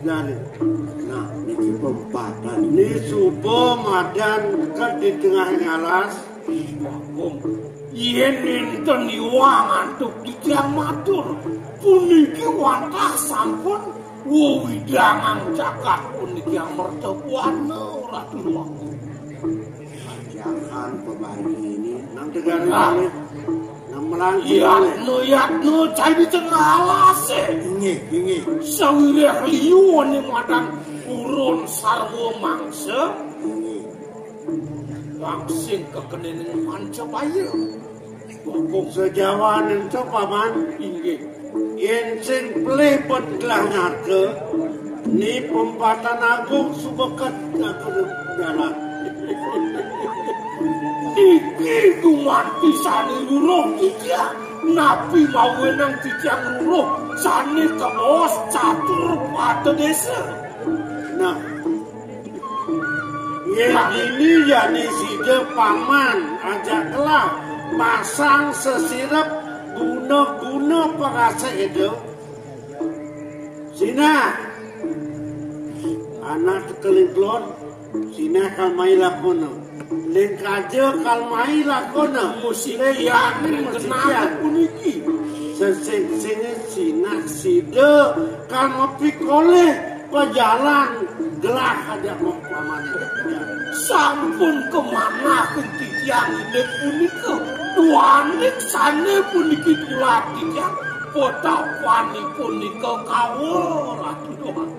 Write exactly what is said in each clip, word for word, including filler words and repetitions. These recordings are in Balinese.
Nah, niki pempatan. Ni suba madan ka di tengah alas. Bagong, yen enten iwang antuk titiang matur, puniki wantah sampun wewidangan jagat puniki amerta buana, Ratu Bagong. Jangan pemari ini nang tegar. Ah. Nang melangkung. Yatno, yatno, cai di tengah alas, eh. Inggih, inggih. Sawireh liu ane madan purun sarwa mangsa. Inggih. Langsing kekenening panca baya. Wong sejawaning to, Paman. Inggih. Yen sing pelih bad gelah narka, ni pempatan agung suba ket aku dalan. Niki gumanti sane ruruh titiang. Napi mawenang titiang ruruh sane kabaos catur pata desa? Nah, yen dini jani sida Paman ajak gelah masang sesirep guna-guna parasa eda. Sinah, anak tekeling kelon, sinah kal mai lakona. Ling kaja kal mai lakona. Musik. Ling yan mesti genah yan puniki. Sesing-singin sinah sida kal mapikolih pajalan gelah aja mongklamane. Sampun kamanah titiang indik punika. Duaning sane puniki tulak titiang. Potapanipun nika kawula, Ratu Dohan.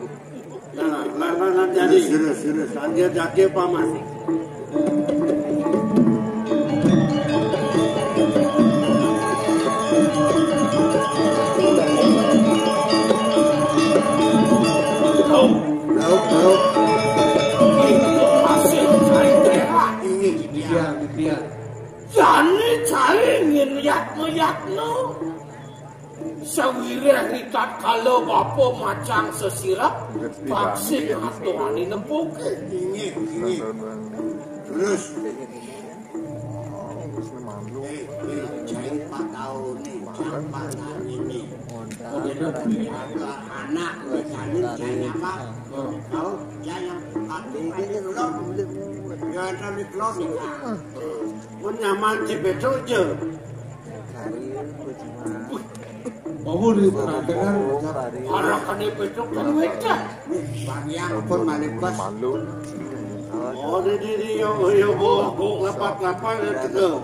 Nah, nah, nah, nah, jadi. Terus, terus, terus. Lanjut, lanjut, Paman. Lauk, lauk. Ini dia, dia. Jani cai ngin yatno-yatno. Sawireh ritatkala bapa macang sesirep, vaksin atuhane nempuke. Inggih, inggih. Terus. Eh, eh, cai patau ni, cai patau ni. Ada anak, misalnya cai apa? Tahu, cai yang pakai, pakai telur. Ya, ada di telur ni. Mun nyaman ci beto je. Bawa di perhatian. Arah kene beto kan wecah. Bang yang pun malipas. Oh, di, di, di, yo, yo, bo, bo, lapat, lapat, ya, tiga.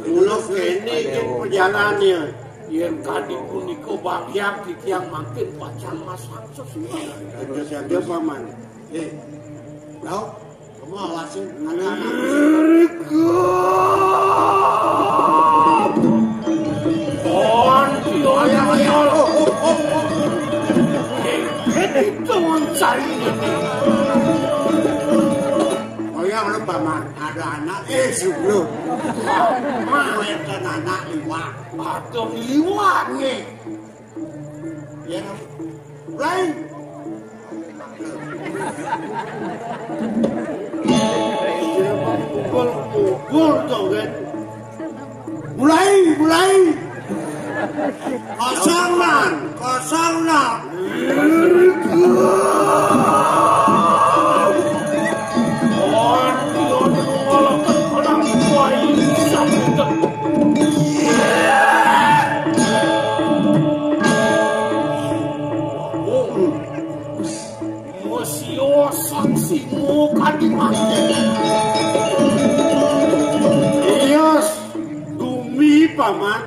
Ulos kene, jen perjalanan ya. Yen kadi punika bagian titiang mangkin pacang masang sesuai. Ada siapa, Paman? Eh, tahu? Kamu awasin, ada anak. Oh, iya, iya. Oh, oh, oh, oh. Eh, itu mencari. Oh, iya, lu, Paman. Ada anak, eh, sebelum. Mak, enten anak liwat. Aduh, liwat. Nggih. Ya, mulai. Pukul, pukul, dong, kan? Mulai, mulai. Kosong, Man. Kosong, Man. Mosio saksi mo kadi mati. Iya, gumi, Paman.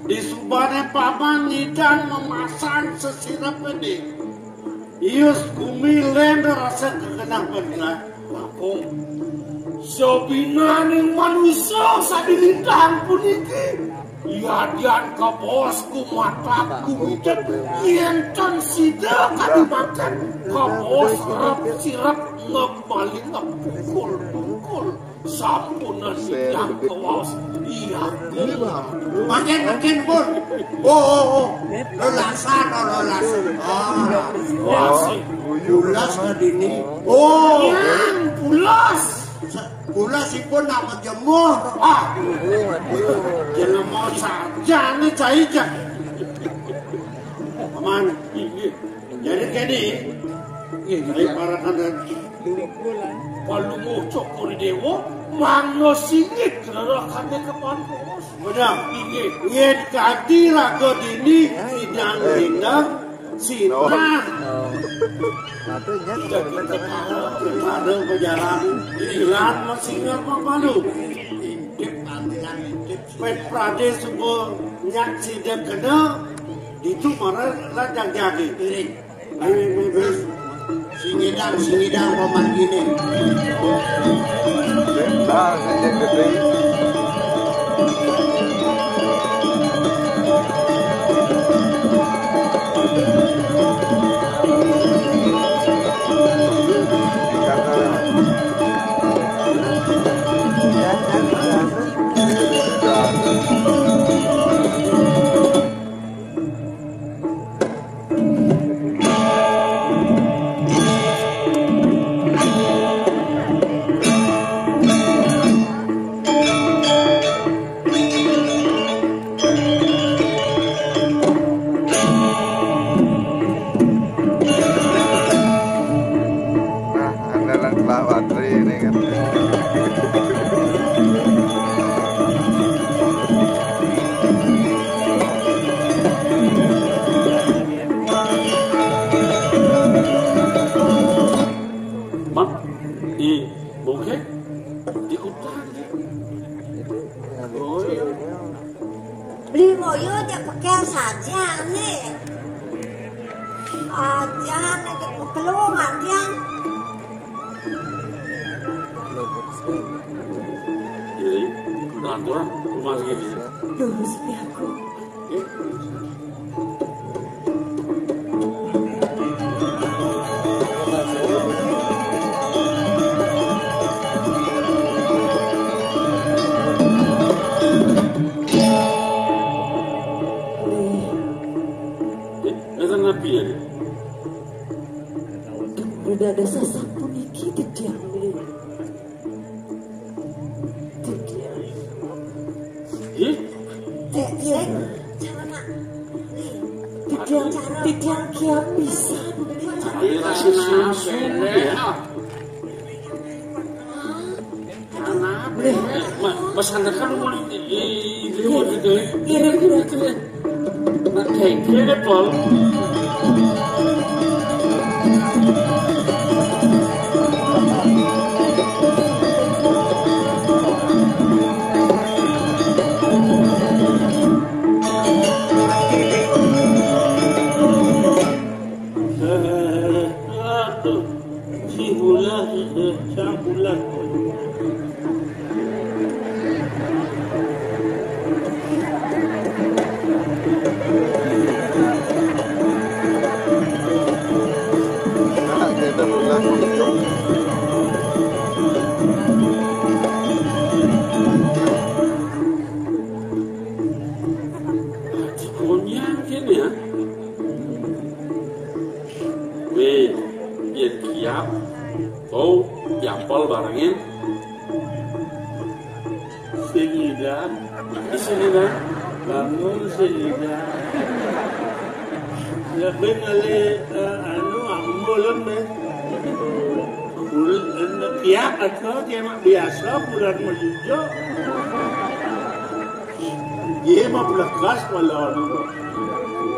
Disubane Paman ngidan memasang sesirep ini. Iya, gumi len rasa kegenah bener. Langkung. Sabinaning manusa sadilintang puniki. Yadian kabaos gumatak gumitet yen tan sida kadi makan kabaos rep sirep ngep maling ngep pukul pukul. Sampunan titiang kawaos. Iya. Makin, makin, pun. Oh, oh, oh. Lelasan, oh, lelasan. Ah. Wah, sih. Pulas ke dini. Oh. Yang pulas. Pulas ipun nak menjemur. Ah. Jelema saja ni cai jak. Aman. Jadi kene, Nggih, nggih. Para kandhang. Palungguh Cokor Dewa, mangda singit rerakané kepancos. Bener. Inggih. Yén kanthi raga dini sidang rindang, sinah. Bareng pajalan, ilat masih ngapa malu. Intip, tandingan intip. Pét pradé suba nyak sida kena, ditu mara lan jagjagé. Iring. Ayo, ibu, ibu. Singidang, singidang, paman gini. Nah, sing gedé. Nah, andalan Pak Watri ini kan. Mak, di bungkit, di hutan. Oh, iya. Beli moyo aja pakai saja nih. Aja nih, kelung aja. Jadi, peraturan rumah segini. Lurus pi aku. Nih, nih, nih, nih, nih. Udah ada sasampun iki titiang, Li. Titiang. Ih? Titiang. Titiang, titiang kiam pisan. Ayo, rasa susu, ya. Mas, Mas Handaka lu mau di, di, di, di, di, di, di, di, Mas, kayak gini, Pol. Aduh. Si Bulan, eh, Sang Bulan. Nah, kita Bulan. Konyang kene ya. Wéh, yén kiap, oh, kiampel barengin. Sing ngidam. Sing ngidam. Bangun sing ngidam. Ya, ben ngalih, eh, anu, ambulem, ben. Ul-, eh, kiap atau dia mak biasa, bulan menuju. Iya, mah pulas malam.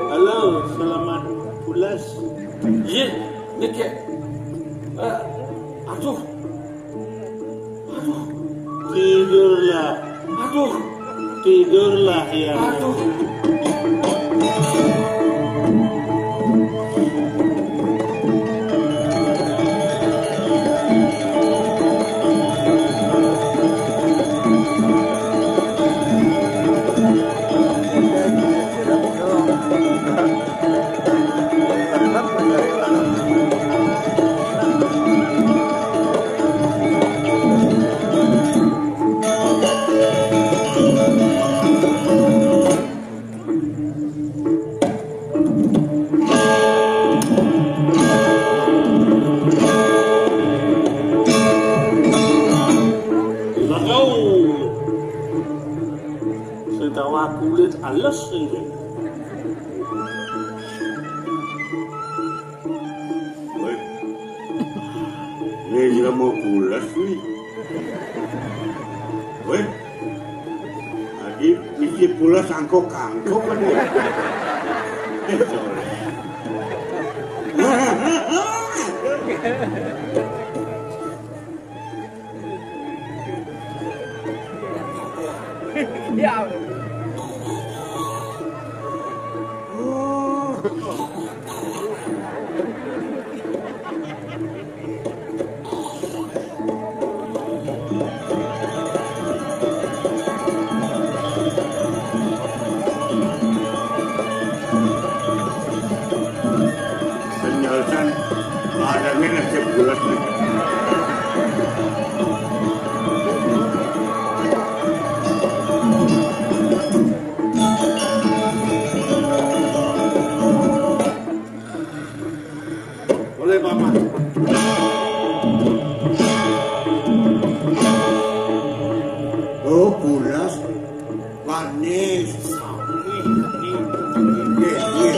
Halo, selamat pulas. Iya, ini kayak, eh, aduh. Aduh. Tidurlah. Aduh. Tidurlah, ya. Aduh. Jelema pules nih. Wéh. Adi misi pules angkok-angkok kan. Eh, sorry. Ya. Penyelesaian barangnya nasib bulat nih. Boleh, Paman. Oh, pulas. Manis. Nggih, nggih.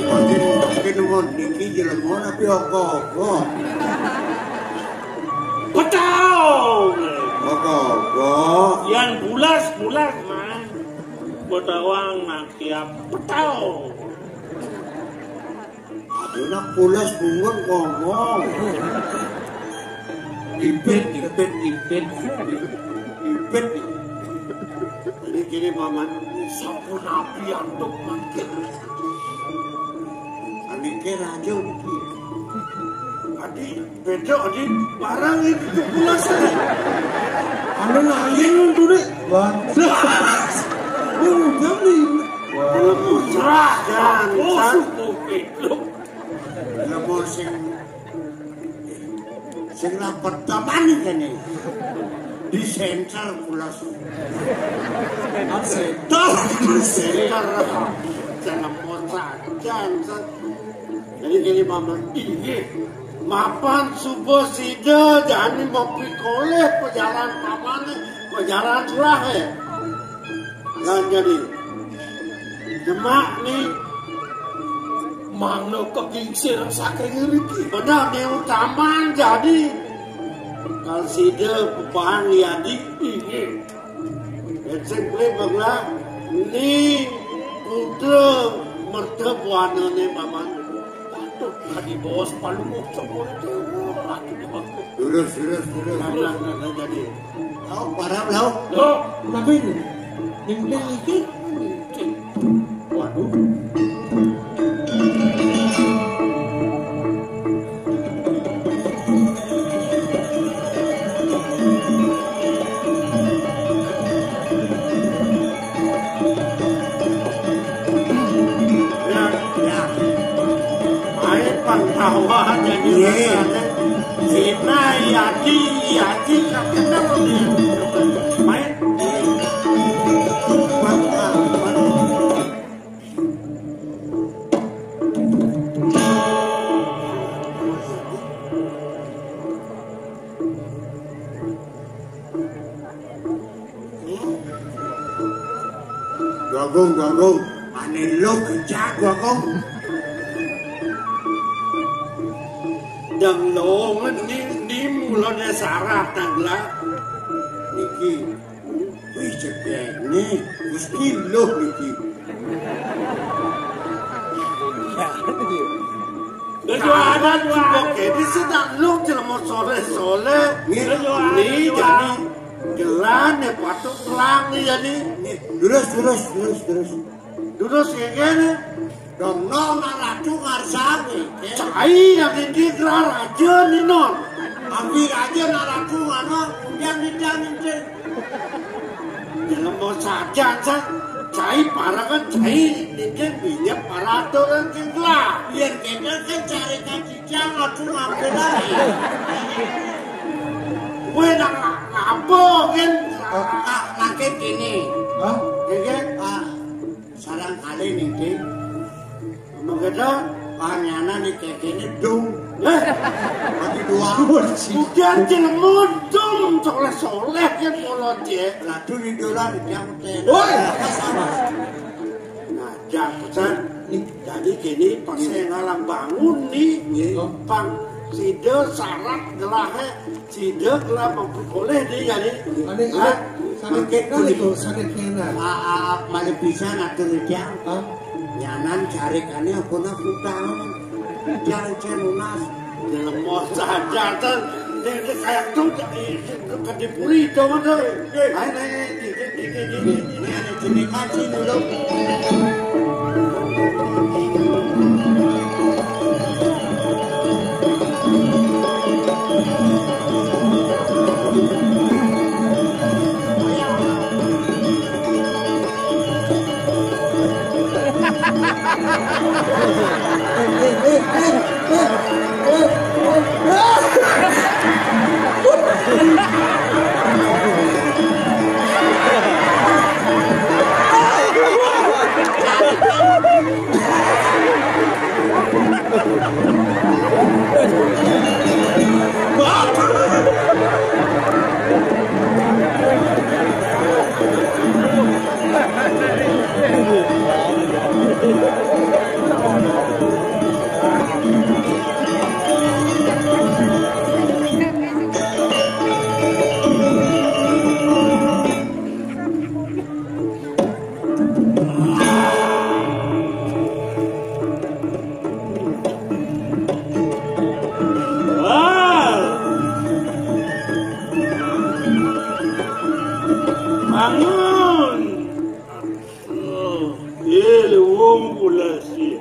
Makin, makin nuwun niki jelema tapi apa-apa. Petau. Apa-apa. Yan bulas, bulas, Mas. Petawang makiap petau. Aduh, nak pulas bungut ngomong. Ipit, ipit, ipit. Ipit. Jadi gini, Paman, sampun api antuk mangkin. Anike raja iki. Adi, beda, Adi, barang iki pulas. Anu lain tuh, Dek. Wah. Udah nih. Wah. Serah, jangan. Oh, sumpah, goblok. Lha sing, sing rapet taman kene. Di center pulas. Center, center. Jangan pocah, jangan. Jadi gini, Paman. Inggih. Mapan suba sida jani mapikolih pajalan pamane, pajalan surahe. Lan jadi, demak ni mangda kegingsir saking ngriki. Benar ni utaman jadi. Kal sida pepahang yadi. Inggih. Sing beli bagla ni putra merta buana ni, Paman. Patut tadi bos palu muncul. Lurus, lurus, lurus. Nah, nah, nah, nah, jadi. Lau, parah, lau. Loh, kenapa ini? Yang penting iki. Waduh. Ya, ya. Ae pangkawa jadi. Iya. Rasane Cina, Yati, Yati, tak kenal dia. Main. Ganggung, ganggung. Ane lo kejak, ganggung. Dang lo ni, ni mulane sarah tangla. Niki. Wih, cedek ni. Mesti lo niki. Lha yo adat juga kene sing tak lu jelema soleh-soleh. Nggih. Ni jadi gelar ne patut telang ni jadi. Terus, terus, terus, terus. Terus ya kene. Dong no nak ratu ngarsane. Cai nak ini gelar raja ni non. Ambil aja nak ratu mana yang tidak mungkin. Jelema sajan, San. Cai para kan cai, niki minyak para aturan kengla. Yen kene kan cari kaki jangan cuma berani. Kowe nak ngapa, Gen? Ah, makin gini. Hah? Ya, Gen? Ah, sarang kali ning, Ding. Mengkene panyana ni kekene dum. Eh, mati dua. Udan jelema dum soleh-soleh ke mulo, Cek. Ratu ni dolan yang ten. Woi. Nah, jangan pesan. Jadi kene pas saya ngalang bangun ni, nggih, pang Sida sarat gelahe, sida kena oleh dia jadi. Ane, hah? Sakit kena itu, sakit kena. Ah, ah, ah, mana bisa ngatur dia? Hah? Nyanan cari kane aku nak utang. Jangan celunas. Jelema saja kan. Dia, dia kayak tu, jadi Kadipuri itu mana? Hai, hai, hai, ini, ini, ini, ini, ini, ini, ini, ini, ini, Bangun! Oh, iya, lewong pula sih.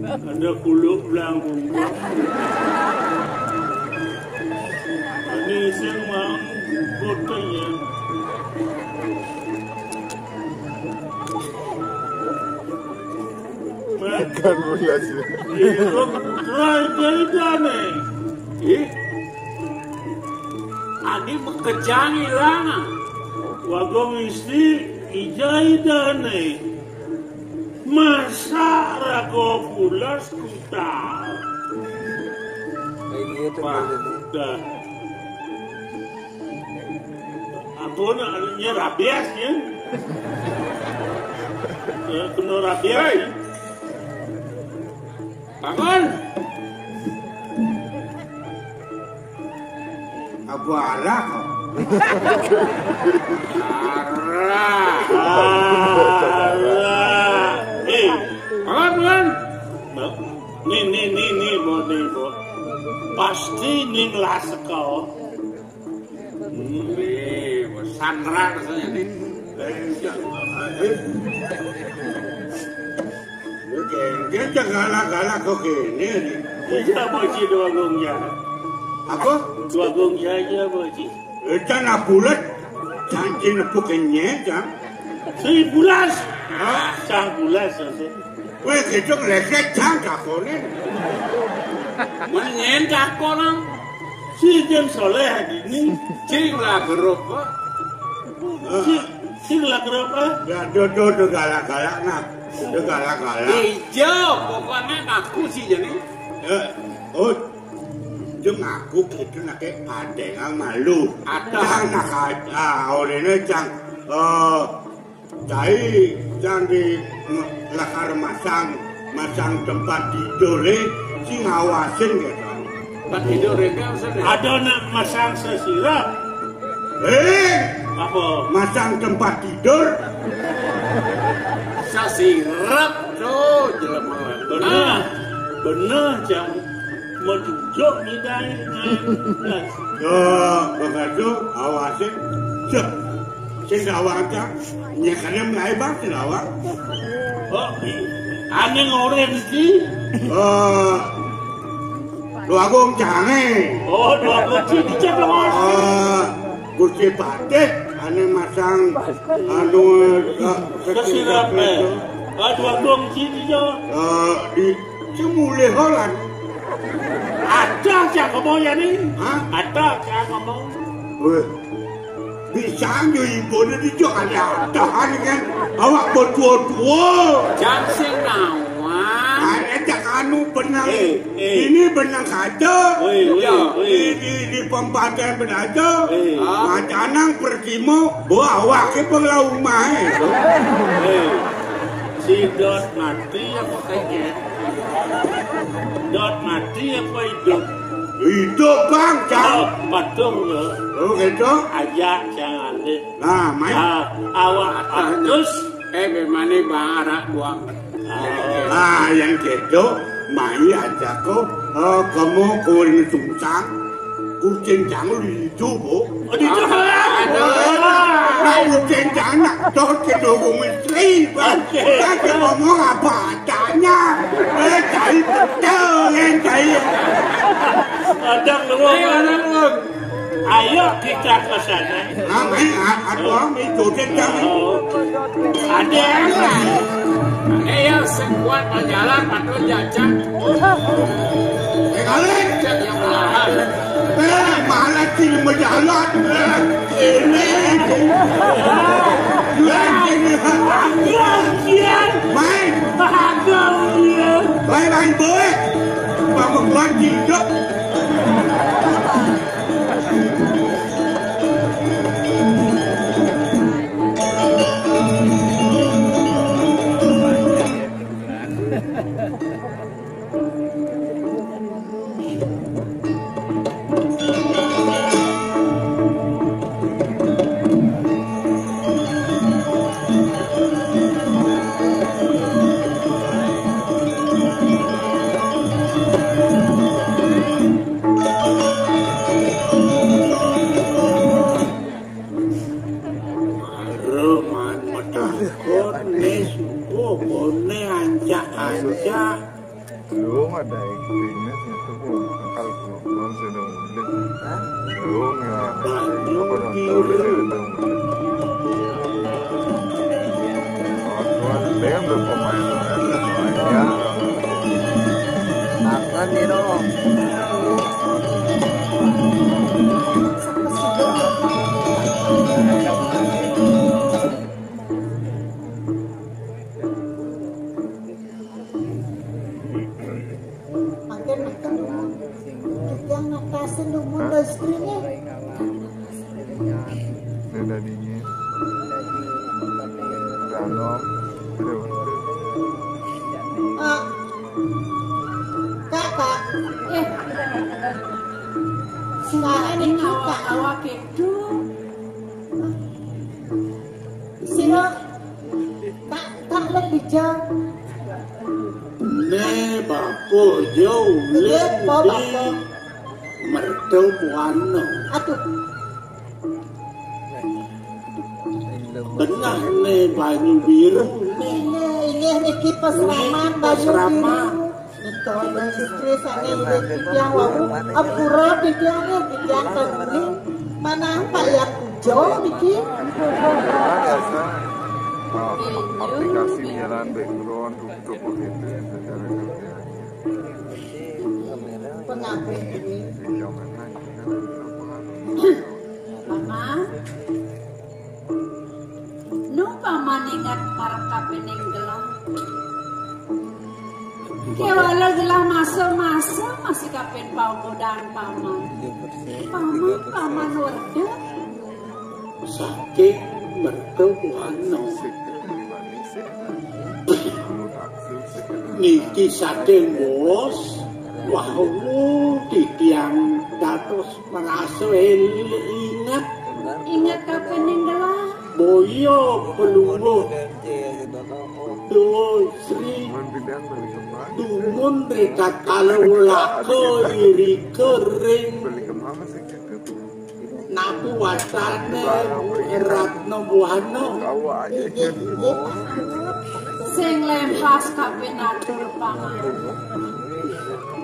Ada kuluk belangkung. Ini sing mau fotonya. Kan mulai sih. Iya, kok mulai dari sana? Ih. Adi makejang ilang. Wago misi ija idane. Masa rago pulas kuta. Wah, dah. Apa nak, nya rabies ya? Ya, kena rabies. Hei. Bangun. Apa arah kau? Arah. Arah. Eh, bangun, bangun. Ni, ni, ni, ni, bo, ni, bo. Pasti ni ngelas kau. Hmm, ni, bo. Sandra rasanya ni. Dia galak-galak kok kene ni. Iya, Boci, dua gong ya. Apa? Dua gong ya, iya, Boci. Eh, can apulet. Cancin nepuk kenyek, can. Seribulas. Hah? Seribulas, maksud. Weh, gitu ngeleket, can, kakone. Menyen kakone. Si Jeng Soleh ini. Cing lah, berupa. Si, si lah, berupa. Ya, do, do, do, galak-galak, nah. Udah galak-galak. Ijo, pokoknya ngaku sih jadi. Eh, oh, dia ngaku gitu nak kayak ada yang malu. Ada. Cang nak aja, olehnya cang. Eh, cai cang di lakar masang, masang tempat tidur, eh, si ngawasin gitu. Tempat tidur itu maksudnya? Ada nak masang sesirap. Eh, apa? Masang tempat tidur. Sesirap tuh jelema. Benar. Benar, Cang. Mau duduk ni dah. Ya, begitu, awasin. Cek. Sing awak, Cang. Nya kena mulai bang, sing awak. Oh, aneh ngorek sih. Eh, Dua Agung cange. Oh, Dua Agung sih dicek, Mas. Ah, Gusti Patih ane masang anu, eh, sesirap, eh. Ah, Dua Agung sih dia. Eh, di Cemulih Holland. Ada siapa mau ya ni? Hah? Ada siapa mau? Weh. Bisa yo ibune dijok ada tahan kan. Awak bertua-tua. Jam sing nawan. Ada cak anu benang. Eh, eh. Ini benang kaca. Woi, woi, woi. Di, di, di pempatan benaja. Eh. Macanang pertimo, bawa awak ke pengelau rumah, eh. Eh. Idot mati apa kagak? Idot mati apa hidup? Hidup, Bang, Cang. Oh, patung lo. Oh, gitu? Aja jangan deh. Nah, main. Ah, awak bagus. Eh, bagaimana, Bang? Arak buang. Ah. Nah, yang gitu, main aja kok. Eh, kamu kuring sungsang. Kucing jangan di itu, Bu. Oh, di itu. Aduh. Nah, kucing jangan. Tuh, kedukung istri, Bang. Oke. Kita ngomong apa adanya. Eh, cari betul, yang cari. Ada lu. Ayo, ada lu. Ayo kita ke sana. Nah, main, ah, aduh, main joget jangan. Oh. Ada. Eh, ya, sekuat majalah, patut jajak. Eh, kalian. Jajak yang belahan. Eh, malah sini menjalan. Eh, ini, ini. Ini, ini. Main. Main, main, boy. Mama gua tidak. Roman medakon nih, oh, kone ancak-ancak. Lu ada actingnya situ, Bu. Kalau belum sudah udah. Lu nggak apa nonton dia udah. Oh, dia udah pemain ya. Makan nih dong. Makan, makan dulu. Yang ngatasin dulu, Rizky nih. Dia dagingnya. Dalam. Aduh. Ah. Kak, Kak. Eh. Sekarang ini awak-awak itu. Sira tak, tak lek dijang. Ne bapa jo. Iya, bapa. Merta buana. Aduh. Benah ne banyu biru. Ini, ini niki pesraman banyu biru. Nika wonten istri sane irit titiang wau, ampura titiang nggih, titiang kang muni, manah Pak Yang Pujo niki. Aplikasi penyaluran background untuk itu secara kerja. Pengabeh ini. Mama. Nu paman inget marep kapining gelah. Kewala gelah masa-masa masih kapin paumudan paman. Paman, paman werda. Saking merta buana. Niki saking bos. Wah, titiang dados merasa el-, inget. Inget kapining gelah. Boya pelungguh. Tuwa Sri. Dumun ri tatkala ulaka irika ring napi wastane Ratna Buana. Sing lempas kapinatur paman.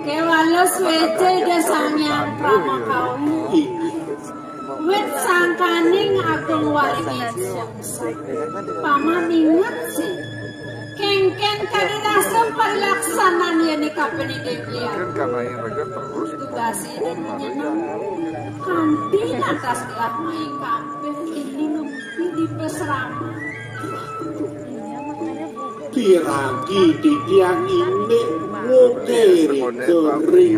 Kewala swece Ida Sang Hyang Pramakawi. Wit sangkaning agung waringin sungsang. Paman inget sih. Kengken kadi rasa pelaksanaan yeni kapenidin dia. Kan karena yang raga terus. Tugas ini menyenang. Kanti lantas gelah main kabeh ini nempi di pesrama. Piragi titiang ini woke ring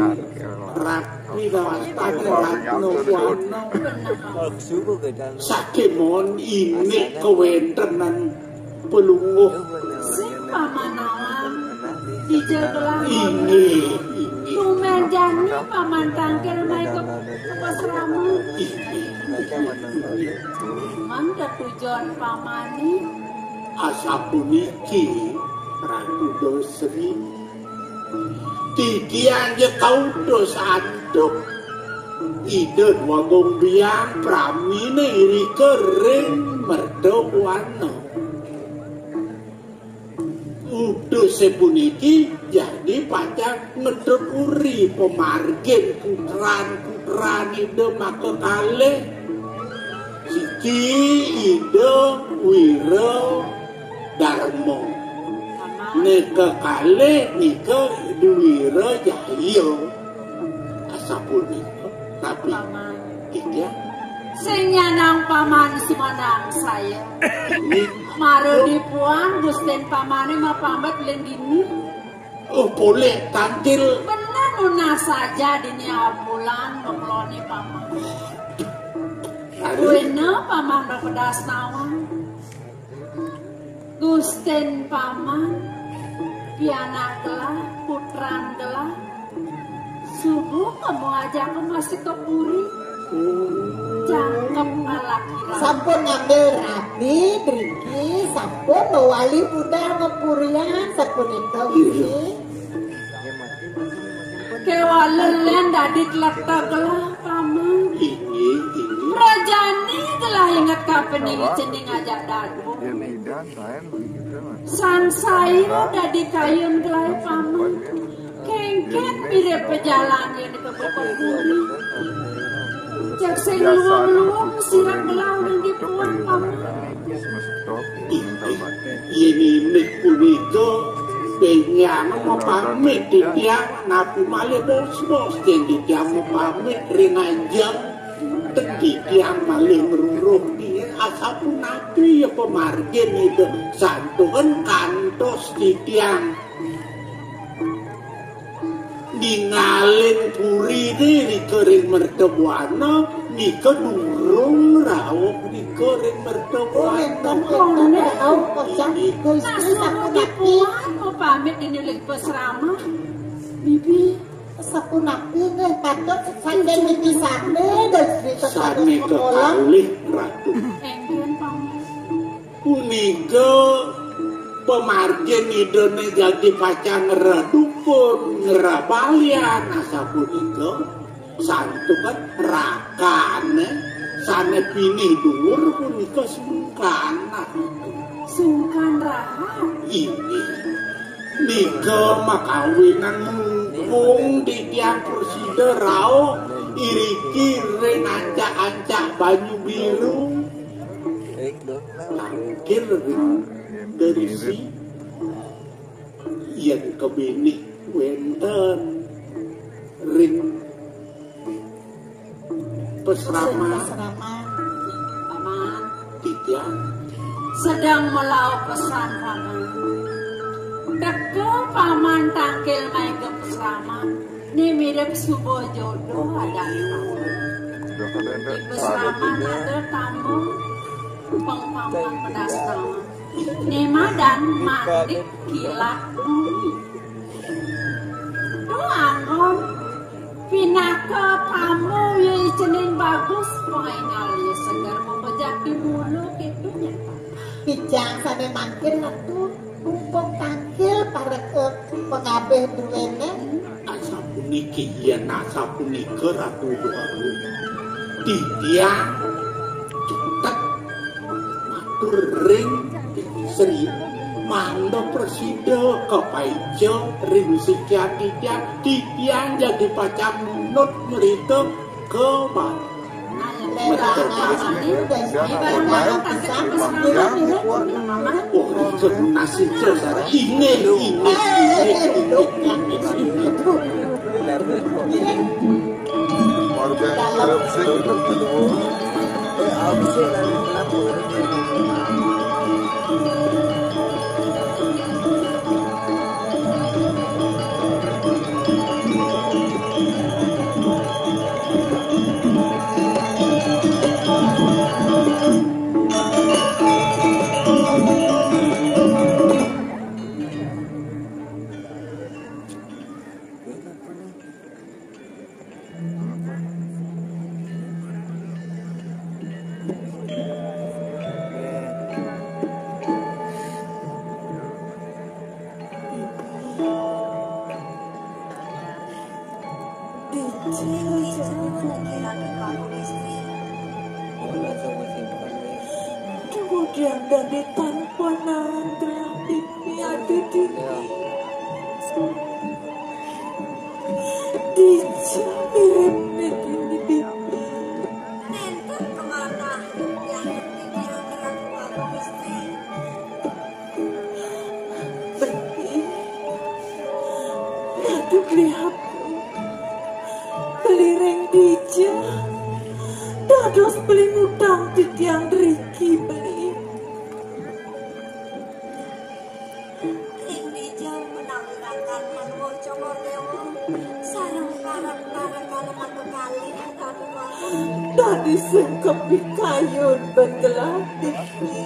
rapi kawastane Ratna Buana. Sakemon ini kawentenan pelungguh. Ija gelah. Inggih, inggih. Tumben jani paman tangkil main ka, ka pasrama. Inggih. Mangda tujuan pamané? Asapuniki, Ratu Dasri. Titiang ja kautus antuk Ida Dwagung Biang pramina irika ring merdabuana. Utusé puniki jani pacang ngetuturi pamargin putran-putran Ida makakalih. Siki Ida Wira Darma. Né kakalih nika Wira Jaya. Asapunika. Tapi Paman. Iya. Sing nyanang paman sumanang saya. Ini. Mara dipuan Gustin pamané mapamit lén dini. Oh, polih tangkil. Bener nunas saja dini abulan makloni paman. Aduh. Buina paman bapedas nawang. Gustin paman, pianak gelah, putran gelah. Subuh kemu ajaka masih ka puri. Jangkep alaki. Sampun ngambil rabi, driki, sampun mawali budal ngapurian, sapunika, Gusti. Kéwala lén dadi tleteg gelah, Paman. Inggih, inggih. Prajani gelah inget kapining cening ajak dadua. Sansaya dadi kayun gelah, Paman. Kéngkén mirib pajalan yén ka bukit bumi. Cek sing luwung-luwung sirep gelah ulun dipuan, Paman. Yén indik punika, benjang mapamit titiang, napi malih bos-bos yén titiang mapamit ring ajeng, ten titiang malih ngruruh. Asapunapi ya pamargin Ida, santukan kantos titiang ningalin puriné nika ring mertabuana, nika durung rauh nika ring mertabuana. Oh, énten, énten, rauh, kocang. Gusti sapunapi? Dipuan mapamit dini uli pasrama. Bibi. Sapunapi nggih patut saking niki sané, Gusti. Sané kekalih, Ratu. Énten, Paman. Punika pamargin Idané jagi pacang ngrereh dukun, ngrereh balian, asapunika santukan rakané sané pinih duur punika sungkan. Sungkan rahat. Inggih. Nika makawinan mumpung titiang prasida rauh iriki ring ancak-ancak banyu biru. Tangkil ring gerisi, yén kebinih wénten ring pasrama. Pasrama. Paman. Titiang. Sedeng melauh pesan, Paman. Teka Paman tangkil main ka pasrama. Né mirib suba jodoh ada tamu. Di pasrama ada tamu, pang Paman pedas nama. Né madan mandik kilat bumi. Duh anggon, pinaka tamu ya cening bagus, paingal ya seger, mabejak di mulu kéto nya. Pijang sané mangkin, Ratu. Mumpung tangkil para ke-, pengabih druéné. Asapuniki, yén asapunika, Ratu Déwa Agung. Titiang cetek matur ring Sri mangda prasida kapaica ring sikian titiang, titiang jagi pacang nunut mrika ka Bali. Betul, Pak. Wah, itu nasib saya. Ini, ini, ini, ini, ini. Kemudian dari tanpa nanti ada di, di jam mirip ini di. Nenten kemana yang berpikiran terang Pak Gusti? Beli, aduh, beli apa? Beli ring dija. Dados beli ngutang titiang driki, beli. Ring dija menawi rakan manuwun Cokor Dewa sareng para-para kalih mangga kalih. Dadi sing kepikayun ben gelah diki.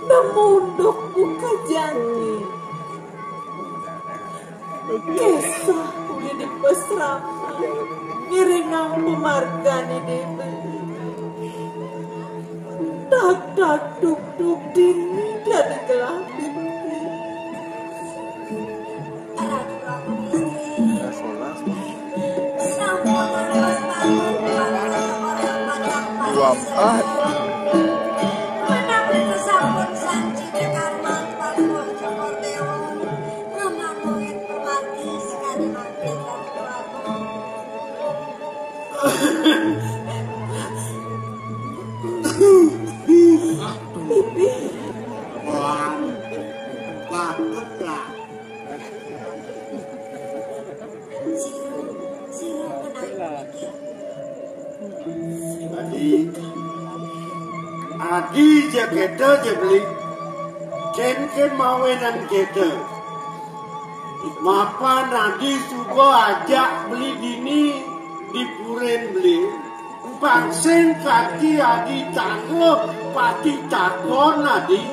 Nemunduk buka janji. Kesah uli dipasrahang ngiringang pamargane dewe. Tak tak duk duk dini dadi gelah diki. Dua empat. Pipi. Patutlah. Adi, adi ja keta ja beli. Ken ken mawinan keta. Mapan adi suba ajak beli dini di purin beli. Pang sing kati adi tangguh pati takon adi.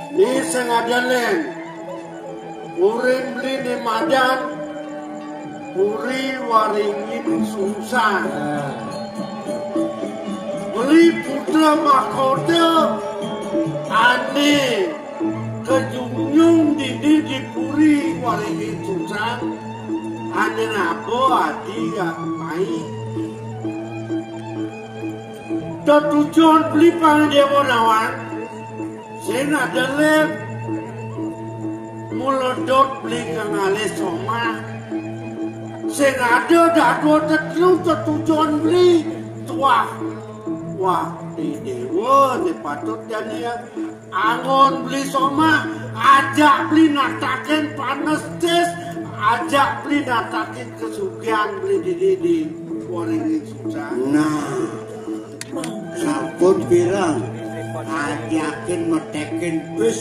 Ni sing ada len. Purin beli ni madan Puri Waringin Sungsang. Beli putra mahkota ane kajunjung dini di Puri Waringin Sungsang. Ane napa adi ya mai. Tetujon beli pang dewa nawang. Sing ada lem muledot beli kang alis somah. Sing ada dadua tetelu tetujon beli tuah. Wah, di dewa di patut jani ya. Angon beli somah, ajak beli natakin panes tis, ajak beli natakin kesugihan beli di di di Waringin Sungsang. Nah, sampun pirang ajakin metekin bis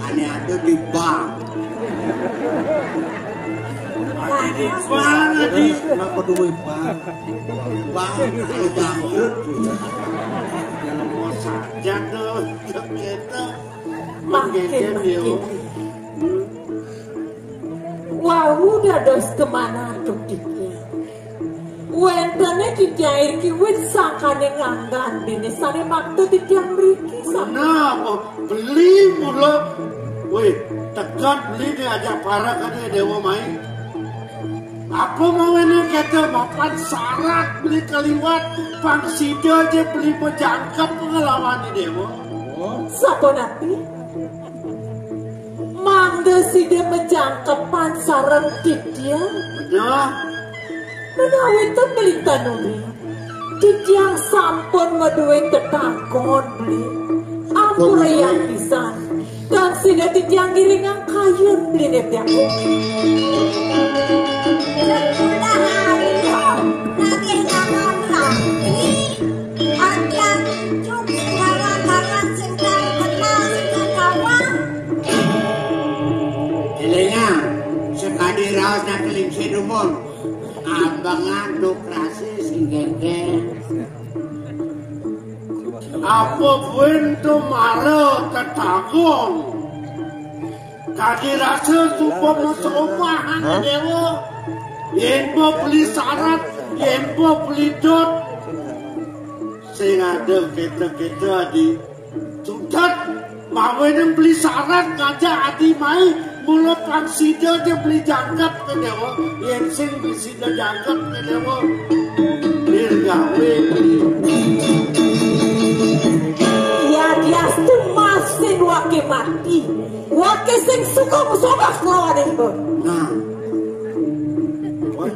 ane ada di bank. Ane di bank, adi. Kenapa duwe bank? Bank, ayo bangkrut. Dalam saja tuh, kita. Mangkin, mangkin. Wau dados kemana antuk titiang? Wénténé titiang iriki wit sangkaning anggan déné sané makta titiang mriki. Sampun. Nah, beli mula. Wéh, tekan beli né ajak parakané Déwa Mai. Apa mawinan kéto mapan sarat beli kaliwat pang sida ja beli majangkep nglawan Déwa. Sapunapi? Mangda sida majangkepan sareng titiang. Bener. Menawi ten beli tanuri, titiang sampun madué tetanggon beli. Ampurayang pisan. Tan sida titiang ngiringang kayun beli netiang. Sekolah ayo, lagi zaman lagi. Aja cucuk segala-gala sing kang kenal, sing kang kawang. Elingang, sekadi raos nak keling sinumun. Ambangan duk rasi sing gengge. Apa buin tu mara tetanggon? Kadi rasa suba masomahan Déwa. Yén ba beli sarat, yén ba beli dot. Sing ada kéto-kéto adi. Sudat, mawinan beli sarat ngajak adi mai. Mula pang sida ja beli jangkep ka Déwa, yén sing beli sida jangkep ka Déwa. Dirgawé. Ya diastu masin waké mati. Waké sing suka musobah kelawan ibu. Nah. Wah.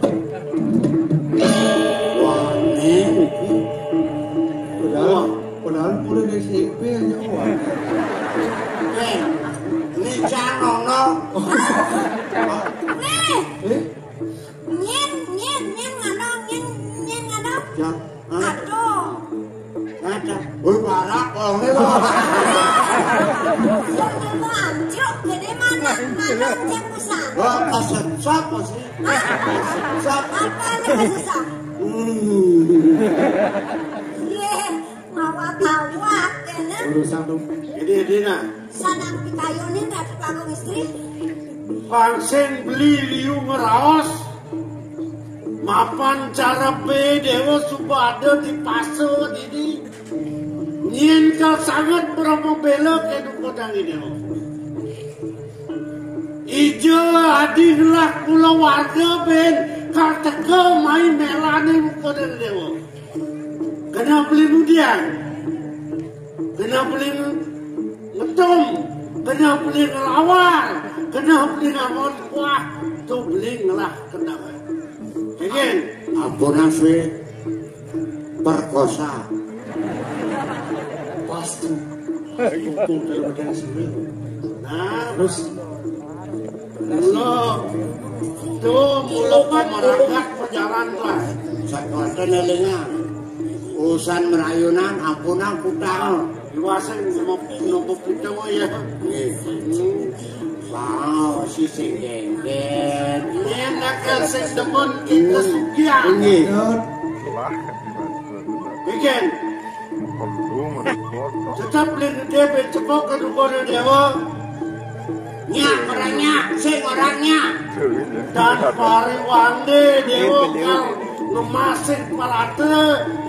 Wah, ini. Wah. Padahal udah dari S M P aja, wah. Eh, ini jangan, no. Nih. Eh? Nyin, nyin, nyin ngano, nyin, nyin ngano. Ya. Hah? Aduh. Ada. Woi, parah, kalau ini, loh. Yang mau anjlok, jadi mana, mana cek pusat. Wah, kasar siapa sih? Hah? Siapa? Apa aja susah? Hmm. Iya. Mawa-mawa kéné. Urusan dong. Jadi, jadi nah. Sanang pikayunin Ratu Agung Istri. Pang sing beli liu ngraos. Mapan carepé Déwa Subada dipasa dini. Nyén ka sanget prabéla ké duka tangi Déwa. Ija adi ngelah kulawarga bén kal teka mai melané muka Déwa. Genah beli mudian. Genah beli ngetum. Genah beli ngelawar. Genah beli ngangon kuah. Tu beli ngelah kendang. Kenging. Ampunang sué perkosa. Pasti. Itu dalam badan sendiri. Nah, terus. Mula, tuh, mula kan merangkak perjalanan lah. Satu ada nelingan. Urusan merayunan, ampunang kutang. Iwaseng sama nopo kita ya. Nggih. Hmm. Wow, si sing gengget. Ini anak sing demen kita sugihan. Nggih. Bikin. Tetap lindungi cepok kedukun Déwa. Nyak, ora nyak, sing ora nyak. Dan pariwangde Déwa kang ngemasing palate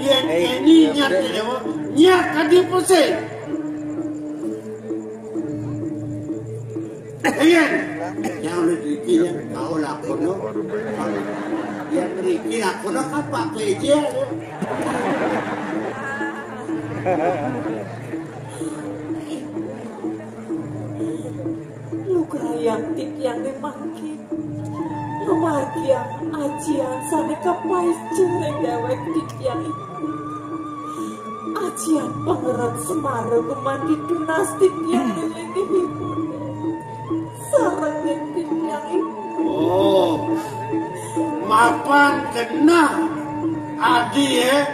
yén keni nyak Déwa. Nyak kadi pusing. Iya. Yang rezeki ya kau lakono. Yang rezeki lakono kan Pak P J. Lugrayang tityang mangkin. Lumargiang ajian sané kapaica ring déwék tityang iku. Ajian pangeret semara gumanti tunas tityang ngelinggihipun. Sareng ring tityang iku. Oh, mapan genah adi, eh.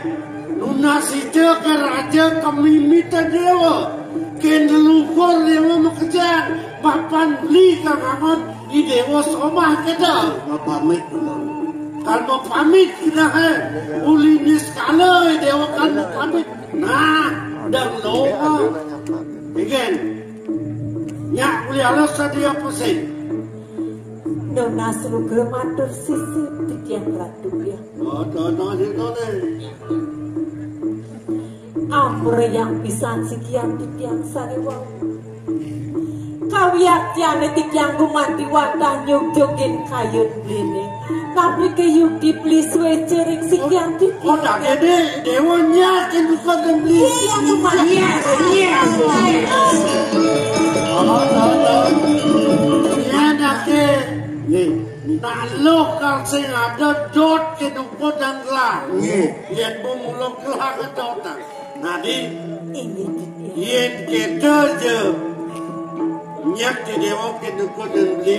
Nunas ija ka raja kamimita Déwa. Kén leluhur Déwa makejang. Mapan beli kang angon I Déwa somah kéto. Mapamit. Kal mapamit genah, eh. Uli niskala I Déwa kal mapamit. Nah, dang loba. Bikin. Nyak uli alus sadia pusing. Nunas lugra matur sisip tityang Ratu ya. Oh, dono sitone. Amrayang pisan sikian tityang sané wau. Kawiaktiané tityang gumanti wantah nyugjugin kayun beliné. Napi ké yukti beli suéca ring sikian tityang. Oh, tak gedé, Déwa nyak kén buka dan beli. Iya, gumanti. Iya, iya. Iya, dak. Nih, taluh kal sing ada dot kén buka dan gelah. Nih. Yén mung mula gelah kedotan. Nadi, inggih, yén kéto ja, nyak I Déwa kén duka dan beli,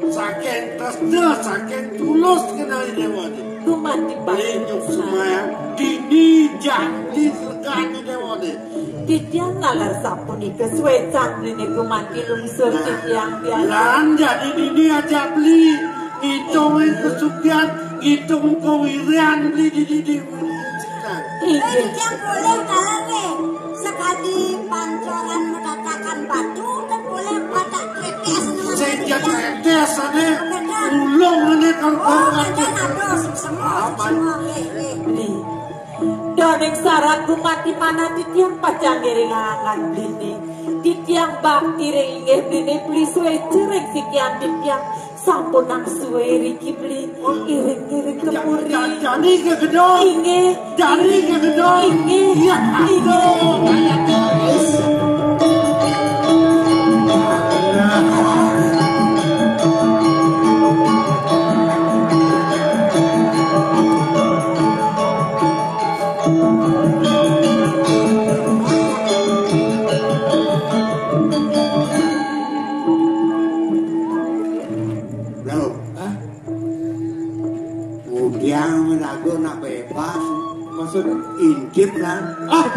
saking tresna, saking tulus kenal I Déwa. Gumanti beli nyuk semayang, dini janji legan I Déwa. Tityang nalar sapunika suécan beliné gumanti lungsur tityang tiang. Lan jadi dini ajak beli, ngitung kesugihan, ngitung kewirian beli di dini. Inggih. Yang boleh kalah nih. Sekali pancoran menatakan batu, kan boleh batak kretes. Sing ja kretes ané, ulung ané kal. Oh, kan ada semua, semua. Nih. Daning sarat gumanti manah tityang pacang ngiring angan beliné. Titiang bakti ring inggih beliné beli suéca ring sikian titiang. Sampun nang sué riki beli iring-iring kemuri. Jani gegedol. Inggih. Jani gegedol. Inggih. Iya, inggih. Loh, hah? Ngudiang lagu nak bebas. Maksud intip kan? Ah.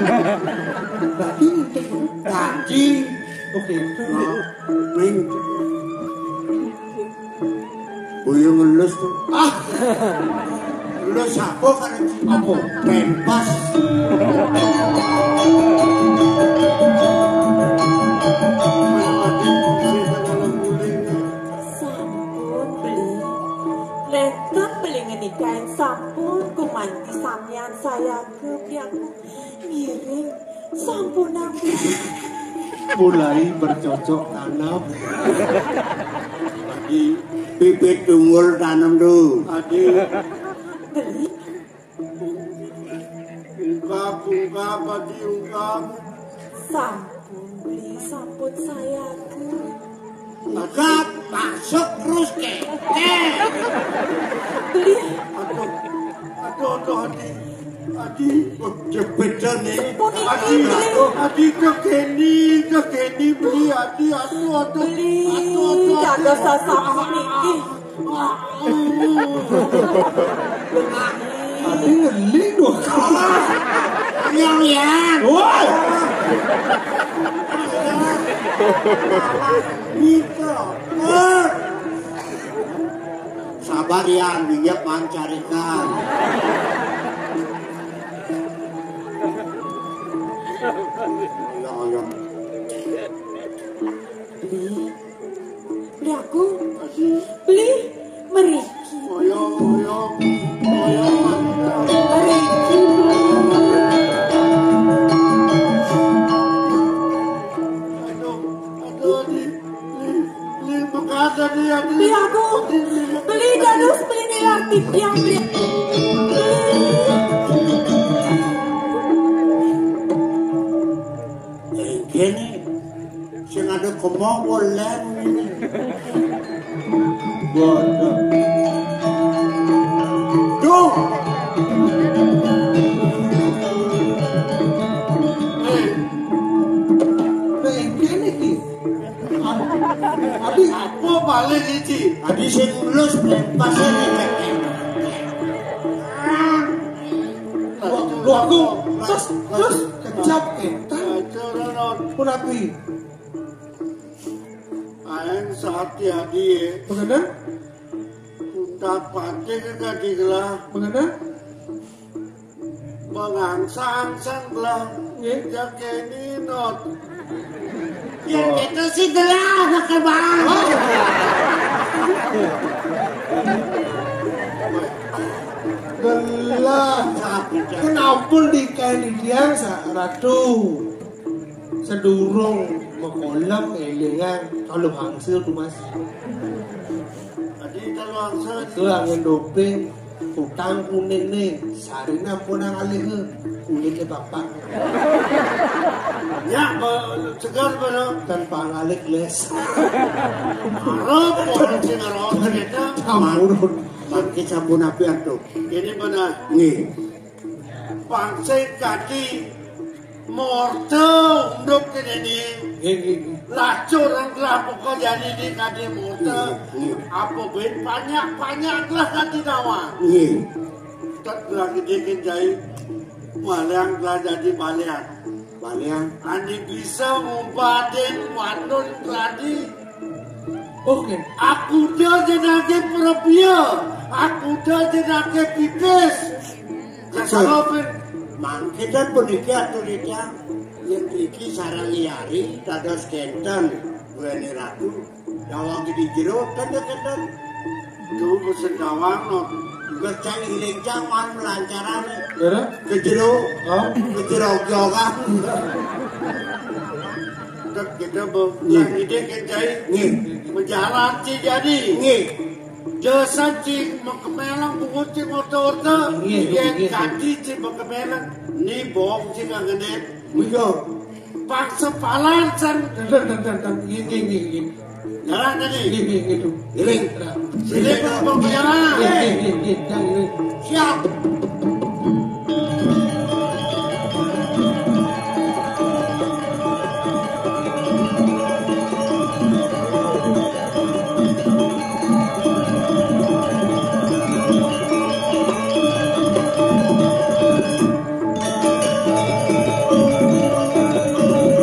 Berarti intip. Tadi. Oke. Nah, main. Boyo ngelus to. Ah. Ngelus apa kan? Apa? Pempas. Sampun beli. Nénten beli ngenikain sampun gumanti samian sayaga piaku. Ngiring. Sampunang. Mulai bercocok tanam. Adi, bibit tunggul tanam tu. Adi. Beli. Ungkap, ungkap, Adi, ungkap. Sampun beli, sampun sayaga. Ungkap, masuk terus ke. Eh. Beli. Aduh, aduh, aduh, Adi. Adi, oh, jepit nih. Sepun iki, Adi, Beli. Adi, kekeni, kekeni, Beli, Adi, aduh, aduh. Beli, aduh, aduh, aduh. Dados sasampun iki. Ah, ah. Adi ngeli tuh. Yang, yang. Woi. Gitu. Eh. Sabar ya, minyak mancarikan. Ayo, ayo. Beli. Beli aku. Beli. Meriki. Ayo, ayo. Ayo, ayo. Meriki. Aduh, aduh, di. Beli, beli, bekas tadi, ya, beli. Beli aku. Beli, beli, beli. Beli dados, beli nilar titiang, beli. Engkene sing ada kemong oleh ini. Bodoh. Duh. Eh. Nah, engkene iki. Adi, apa balik iki? Adi sing lulus pas ini. Lho, lho, aku terus, terus kejap, eh. Pun aku. Aeng sehati-hati ya. Mengenal? Tuntat pati ke kadi gelah. Mengenal? Mengangsang-angsang gelah. Nggih. Jakeni not. Ya, oh, kita sih gelah, pakai bang. Oh. Gelah. Kenapa dikain dia, Sa-, Ratu? Sedurung makolem elingan kalau hasil tuh, Mas. Tadi kalau hasil itu angin doping, utang kuning nih, sarina pun yang alih, kulitnya bapak. Ya, ba-, segar bener. Tanpa ngalih les. Arep orang sing ngerokok kita. Campur. Pakai sabun api tuh. Ini benar. Nih. Bangsa kaki morte unduk kene ni. Nggih, nggih, nggih. Lacur gelah buka jani ni kaki morte. Nggih, nggih. Apa ben banyak-banyak gelah kaki dawa. Nggih. Tak gelah gede jai. Baliang gelah jadi baliang. Baliang. Ani bisa ngubatin wadon keladi. Oke. Aku udah jenake perepia. Aku udah jenake pipis. Betul. Kasarapin. Mangke dan puniki atur titiang. Yen mriki sareng Ari dados kenten. Duweni ratu. Dawang di jero kan ya kenten. Duh, mesen dawang no. Juga cang iling cang man melancaran. Ke jero. Oh. Ke jero jogan. Kita be-, nggih, ide kita ini. Nggih. Menjalan ci jadi. Nggih. Jasa ci mengkemelang bungut ci motor tu. Nggih, nggih, nggih. Kaki ci mengkemelang. Ni bong ci kangenin. Iya. Paksa palan san. Ten, ten, ten, ten, ten. Nggih, nggih, nggih, nggih. Jalan tadi. Nggih, nggih, nggih, tuh. Giring. Sini, Pak, Pak, jalan. Nggih, nggih, nggih, nggih. Siap.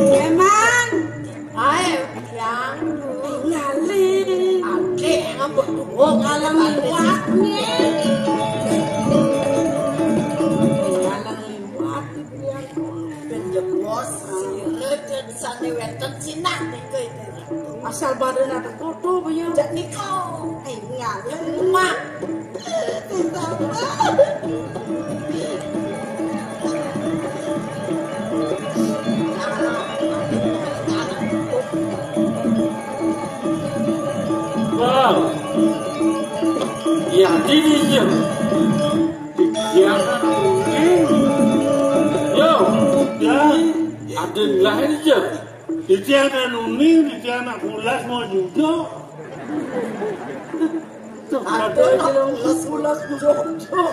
Memang. Ae, yang ngalih. Adik ngambek dua ngalang liwat nih. Ngalang liwat. Penjeblos, siret dan sane wenten sinah nih, kowe itu. Asal badan ada foto, Bayu. Jak niko. Eh, ngalang. Mak. Wow. Ya, ini ya. Ya. Yo. Ya. Ada lain ya. Titi anak nuni, titi anak kulas mau juga. Aduh, ulas-ulas jodoh.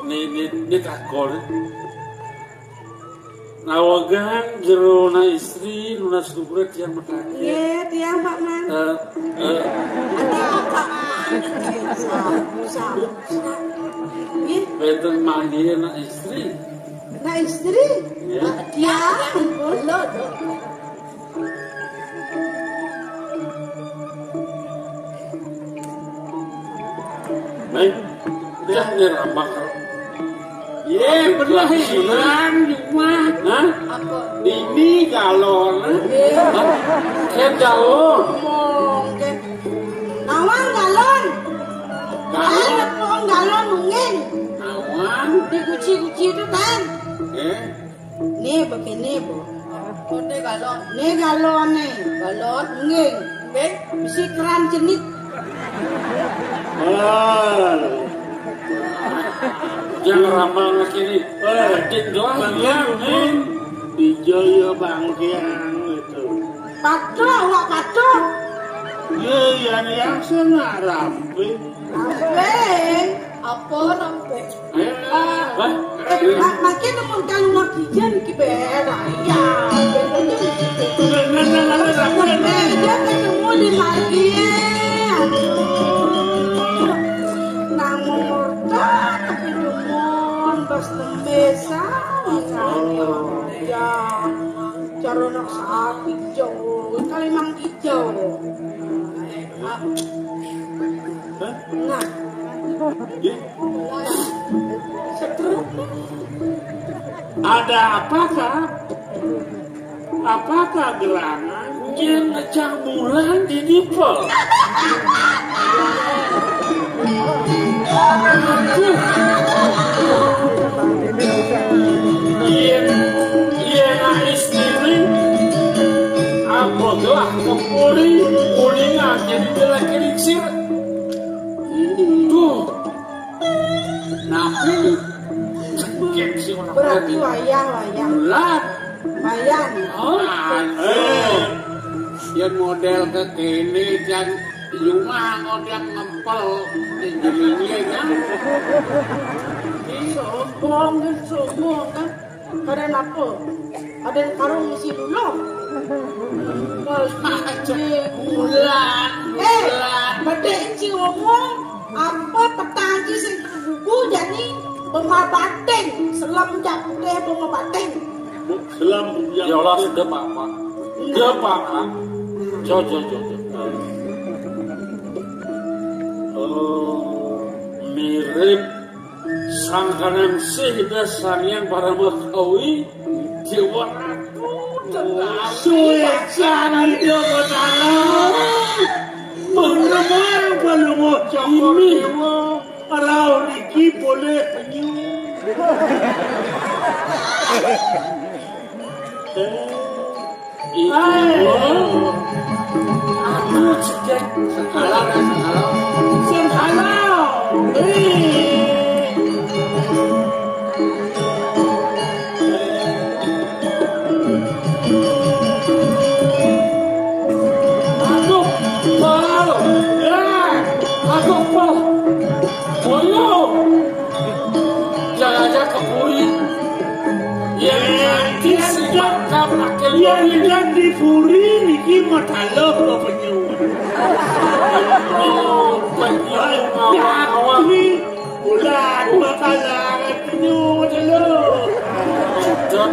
Ni, ni, ni takon. Nawegang jero na istri, nunas nugrah tiang mekake. Nggih, tiang, Pak Man. Eh, eh. Ada Pak Man. Sabu, sabu, sabu. Nggih. Wenten manggih na istri. Na istri? Nggih. Tiang, ampun. Neng, udah nih ramak. Ye, belah hilang cuma. Hah? Apa? Ini galon. Hah? Saya galon. Ngomong ke. Nawang galon. Galon. Galon, galon mungkin. Nawang. Di guci-guci itu kan. Eh? Nih begini, Bu. Oh, ini galon. Nih galon nih. Galon. Nggih. Nggih. Bisi keran cenit. Ah. Jangan ramang lagi nih. Eh, Din doang bang yang, Din. Di Jaya Bangkiang itu. Patuh, awak patuh. Iya, iya, yang sing rampe. Rampe. Apa rampe? Eh, ah, eh, ma-, makin mun kalungan kijan iki beda. Iya. Nah, nah, nah, nah, nah, nah. Dia ketemu di margi. Aduh. Nang murta tapi dumun bas tembe sama. Ya. Cara nak saat hijau, kalimang hijau. Nah. Ada apakah? Apakah gerangan? Yang ngecang bulan di Dipel. Aduh. Iya, iya, nah, istri. Apa gelah kepuri, kuningan jadi jelek lingsir. Tuh. Napi? Cengkeh si orang. Berarti wayah, wayah. Bulan. Wayah. Oh, eh. Yang model kekini, yang rumah model ngempel. Ini, ini, kan? Sombong, kan, sombong, kan? Kada napa? Ada karung isi dulu. Bulan, eh, bulan. Bedek ci ngomong, apa petang ci sing tergugu jani bunga bating, selam jak putih bunga bating. Selam jak. Ya Allah, sudah, Pak, Pak. Sudah, Pak, Pak. Jo, jo, jo, jo. Oh, mirip. Sangkaning sih dah Sang Hyang Parama Kawi, Dewa Ratu, tenang. Suwe cari Dewa Batara. Penggemar Palungguh Cokor ini. Dewa, kalau Riki boleh penyu. Eh. Ayo. Aku cedek. Salah, salah. Sing halal. Eh. Aduh, pol. Ya, aduh, pol. Polo. Jalan-jalan ke Puri. Ya, ya, ya, ya, ya. Yang di Puri niki matalep apa penyu? Oh, penyu, awak-awak. Ini bulan makalangan penyu matalep. Cedek.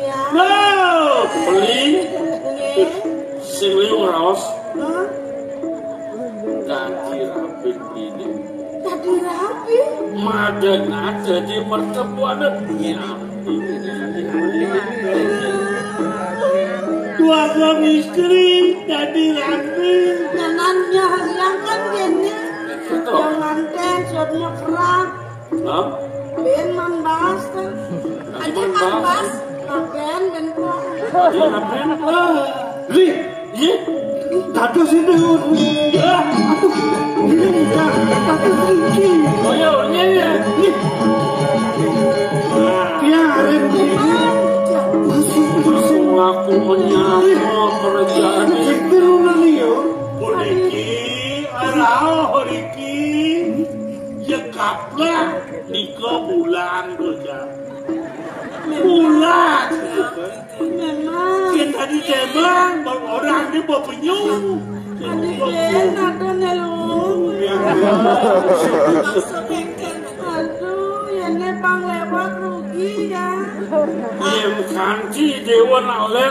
Ya. Loh, beli. Nggih. Sing liu raos. Hah? Dadi rapi ini. Dadi rapi? Madeng ada di pertemuan. Ya. Dua suami istri dadi rapi. Nyanannya harian kan gini. Betul. Jangan teh, suaminya kerap. Hah? Ben man bas ta. Aja man bas. Nah, ben, ben kok. Aja man bas. Li, iya. Dados ini. Aduh, ini enggak. Dados iki. Oh iya, iya, iya. Nih. Biarin iki. Masih pusing. Aku menyapa kerjaan. Iki turunan yo. Puniki, arah iki. Ya kaplak. Nika bulan, Bocah. Bulan. Memang. Kita di Jemang, orang di Bopenyu. Adik Ben, ada nelu. Aduh, ya ne pang lewat rugi ya. Yang kanci dewa nak oleh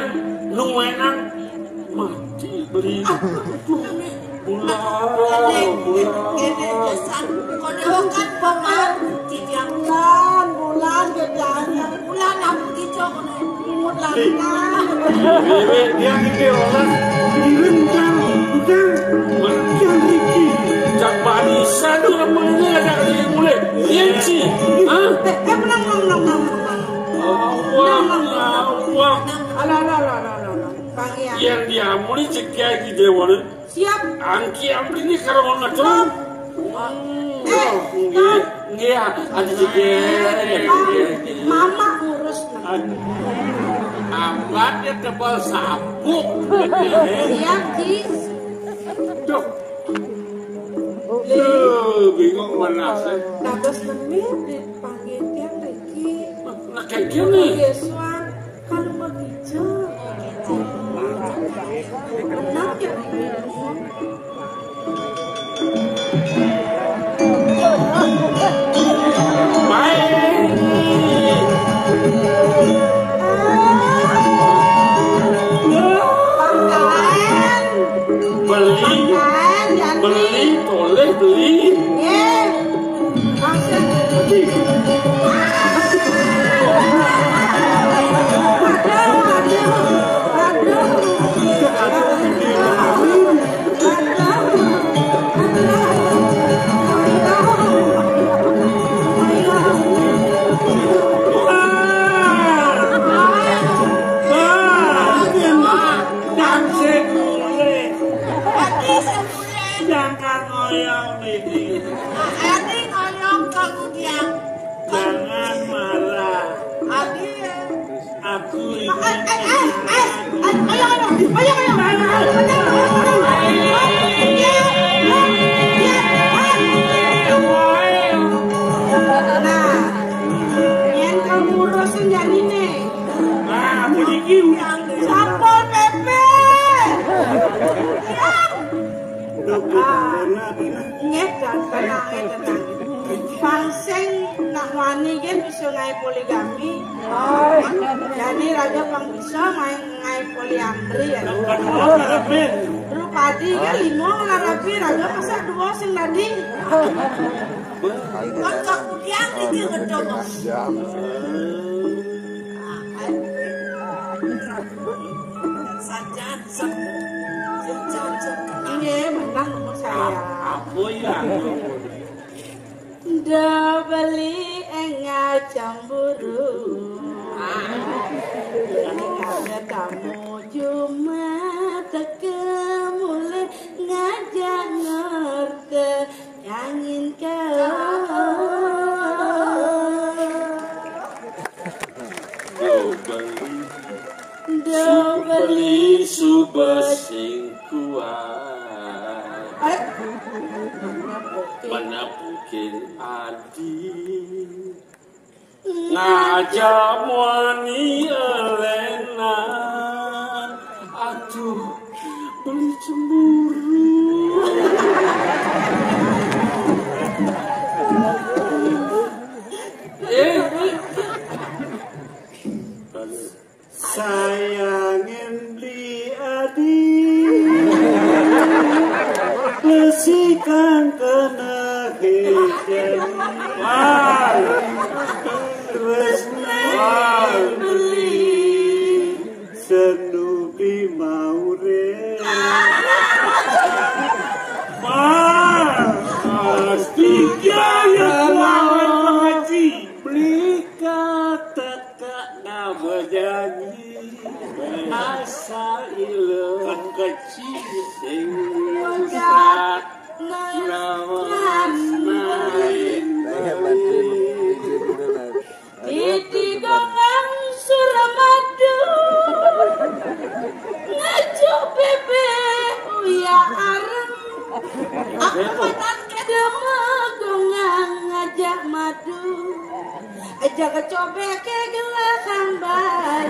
nuwenan mati beli. Bulan, bulan. Kode hokan paman, tijang. Bulan, bulan, kejadian. Bulan, aku kicok, imut lantai. Dia ini orang, direndang, udah, yang Ricky. Cak barisan orang mana ada di mulai. Iya, Ci. Hah? Eh, eh, menang, menang, menang, menang, menang. Allah, Allah. Alah, alah, alah, alah, alah, alah. Bang Ian. Yang dia mulai cek dia di dewan. Siap. Angki ampli ni karo ngono to. Eh, nggih, nggih, adi jeger. Mama urus. Aduh. Ambat ya tebal sabuk. Siap, Ci. Duh. Duh, bingung mana sih. Dados nemi dipanggil tiang iki. Nah, kayak gini. Yesuan. Kalau begitu, benar ya? Baik. Beli, beli, boleh beli. Jangkar ngoyong niki. Adi ngoyong kemudian. Jangan marah. Adi. Aku ini. Eh, eh, eh, eh, eh, ayo, ayo, ayo, ayo, ayo. Nah, yang kamu urusin jadi nih. Nah, aku dikit. Satpol P P. Ya. Nggih, tenang, tenang. Pang sing nak wani nggih bisa ngae poligami. Jadi raja pang bisa main ngae poliandri ya. Rupadi nggih lima ngarep raja masa dua sing tadi. Kok kudian iki gedhe, Mas? Sajan, sajan, sajan. Iya, menang nomor saya. Apa ya? Nda beli enggak cemburu. Karena tamu cuma teka mulai ngajak ngerti angin kau. Do beli, do beli suba sing kuat. Mana mungkin adi ngajak muani Elena. Aduh, beli cemburu. Eh, sayangin beli adi besikan kena hijau. Wah, terus beli senubi maure. Wah, pasti ya, ya, lawan pengaji. Beli kata Kak nama jadi asal ilo kecil sing rusak lawan main. Iti gongang Suramadu ngajak bebek uya areng. Aku patat kada magongang ngajak madu. Aja kecobek ke gelah gambar.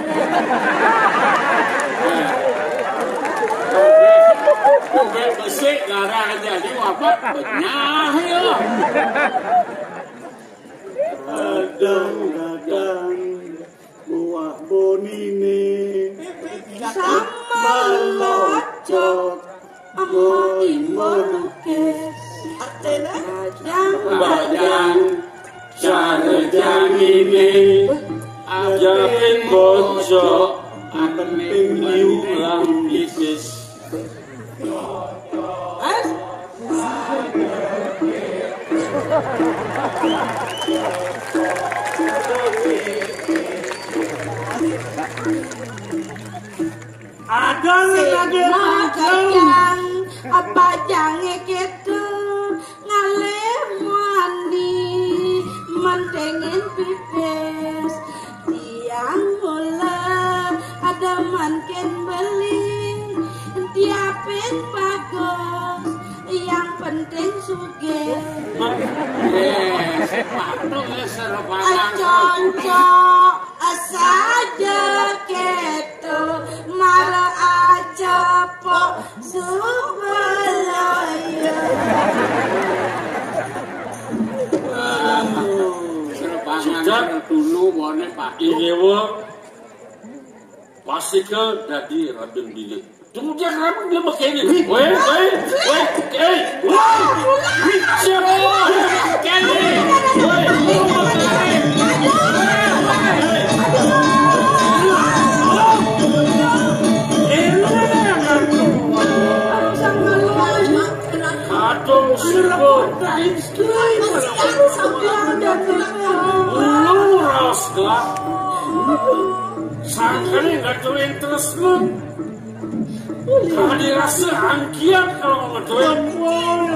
Bebek besik garang jadi wapak benyah ya. Kadang-kadang buah bonine sama locok. Amo imbo lukis. Bajang, bajang, cara jangine. Ajapin bocok, akan penting liu lang pipis. Mas? Ada lagi, ada lagi. Apa jange ketu ngalih mandi, mantengin pipis. Tiang mula ada manken beli, tiapin bagus, yang penting sugih. Eh, sepatu ya serebangan. Cocok saja ketu, mara aja pok subalaya. Serebangan. Sejak dulu bone Pak Dewa. Pasika dadi raden dini. Tunggu dia kenapa dia pakai ini? Weh, weh, weh, eh, weh. Siapa? Kenny. Weh. Kadung sirko. Lu ras gelap. Sangkane nggak tulen terus lu. Kadi rasa angkiat kalau ngeduin.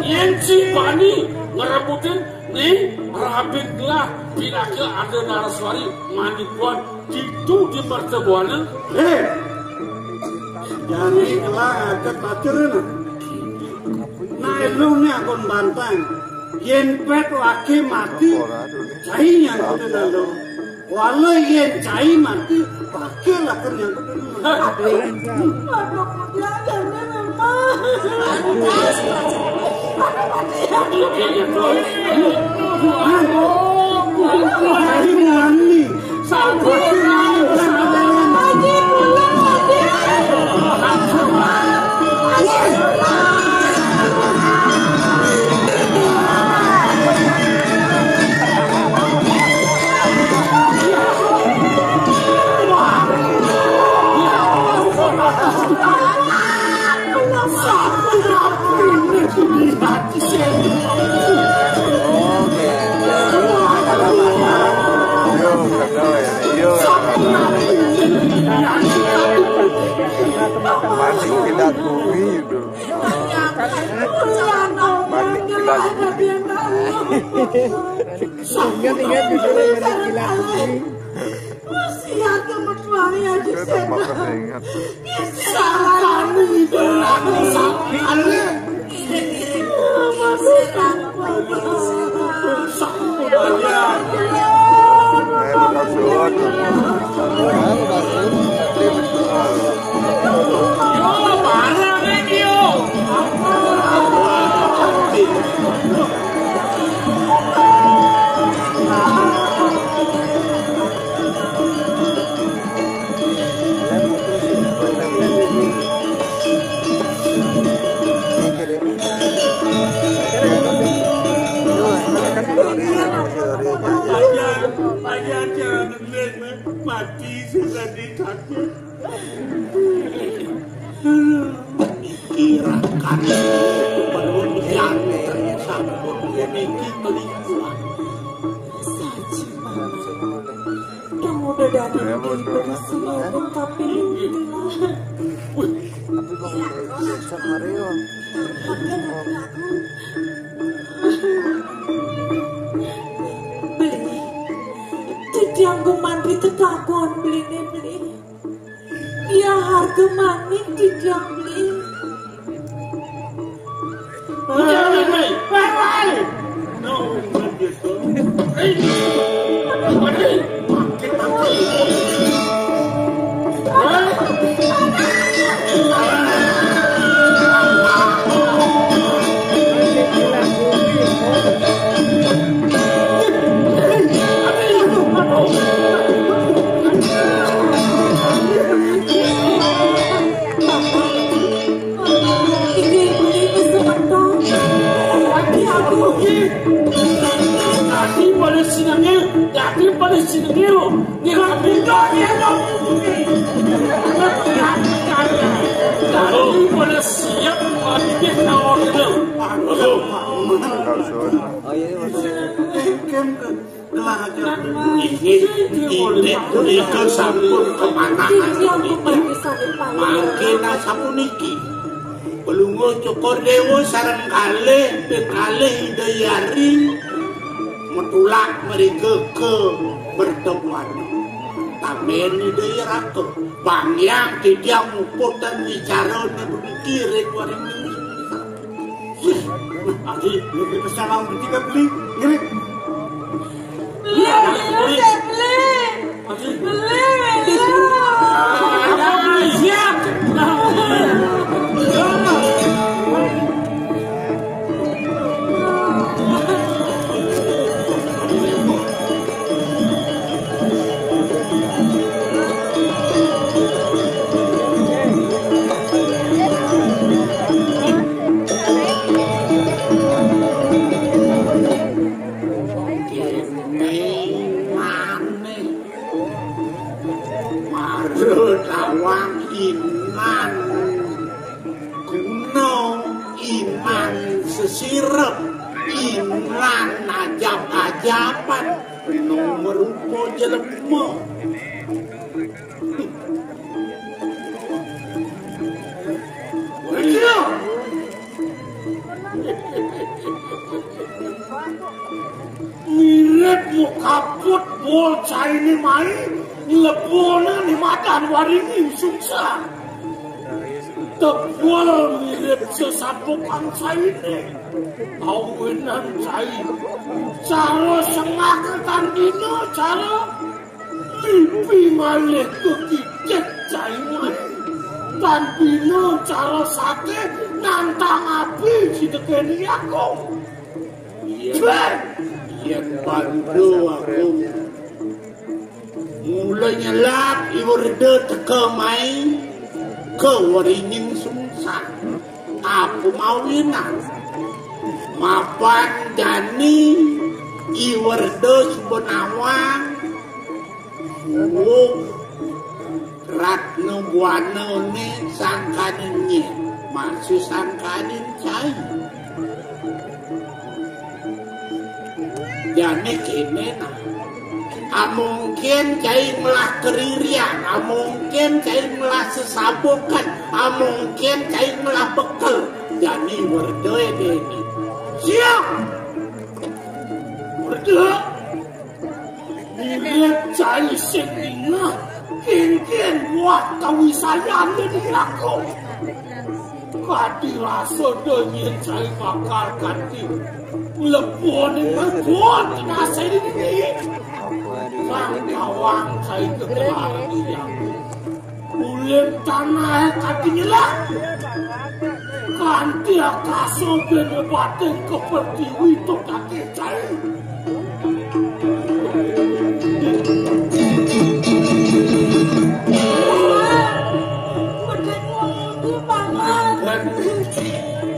Yen ci bani ngerebutin nih, rabit lah. Pinaka ada Naraswari manipuan ditu di pertemuan. Hei, jani kelang aget pacurin. Nah, lu nih akun bantang. Yen pet wake mati, cai nyangkut dalam. Wala yen cai mati, pake lakon nyangkut dalam. Aduh, dia ada memang. Aduh, mati. Aduh, mati. Aduh, mati. Manik Kilat Bumi itu. Manik Kilat Bumi. Ingat, ingat judulnya, Manik Kilat Bumi. Wasiat yang bertuah ya, Saya tak bakal ingat. Salah kami itu. Mati sudah dikasih. Kirakan perlu diantar sampun memiliki kelipuan. Saja, Mama. Kamu udah datang di persidangan, tapi itulah. Tapi Bang, udah ikut sama Rio. Beli. Jadi aku mandi tekagon beli nih, beli. Iya, harga maning tidak beli. Jangan, Mai. Mai, Mai. No, no, no. Hei. Hei. Hei. Iki ibu iki semeton. Lagi aku iki. Tadi pada sinengil, tadi pada sinengil. Ngira pindah ya dong. Tadi pada siap, tadi dia tahu gitu. Aduh. Ini ide punika sampun kemanahan. Mangke nasapuniki. Pelungguh Cokor Dewa sareng kalih, pikalih Ida Hyang Widi metulak mriki ke pertemuan. Tamen Ida Hyang Ratu. Bang Hyang titiang muput dan wicara puniki ring waring. Wih, Adi, niki pesan beli, ngirit. Beli, beli, beli. Beli, beli. Siap. Kene maneh. Mara tawang iman. Guna iman sesirep. Iman ajab-ajaban. Guna merupa jelema. Wajah. Mirip mukaput bol caine mai, lebona ni madan waringin sungsa. Tebul mirip sesapukan caine. Awinan cai. Cara sengak tan dina, cara Mimpi malih kekicik cai mai. Tan bina cara sate nantang api sitekening aku. Yen, yen Pandhu Agung mula nyelap I Werda teka mai ka Waringin Sungsang. Apa mawinan? Mapan jani I Werda suba nawang Wuh, Ratna Buana ne sangkaning nyen, maksud sangkaning cai. Jane kene nah. Amongkén cai melah keririan, amongkén cai melah sesabukan, amongkén cai melah bekel. Jani werda déné. Siap. Werda. Mirib cai sing dingeh, kénkén buah kawisayan dadi aku. Kadi rasa da nyén cai bakal kanti ngleboni mebon nasa dini. Kang kawang cai kegelaran yang. Ulin tanah kaki nyelak. Kanti akasa ben batin ke pertiwi to kaki cai.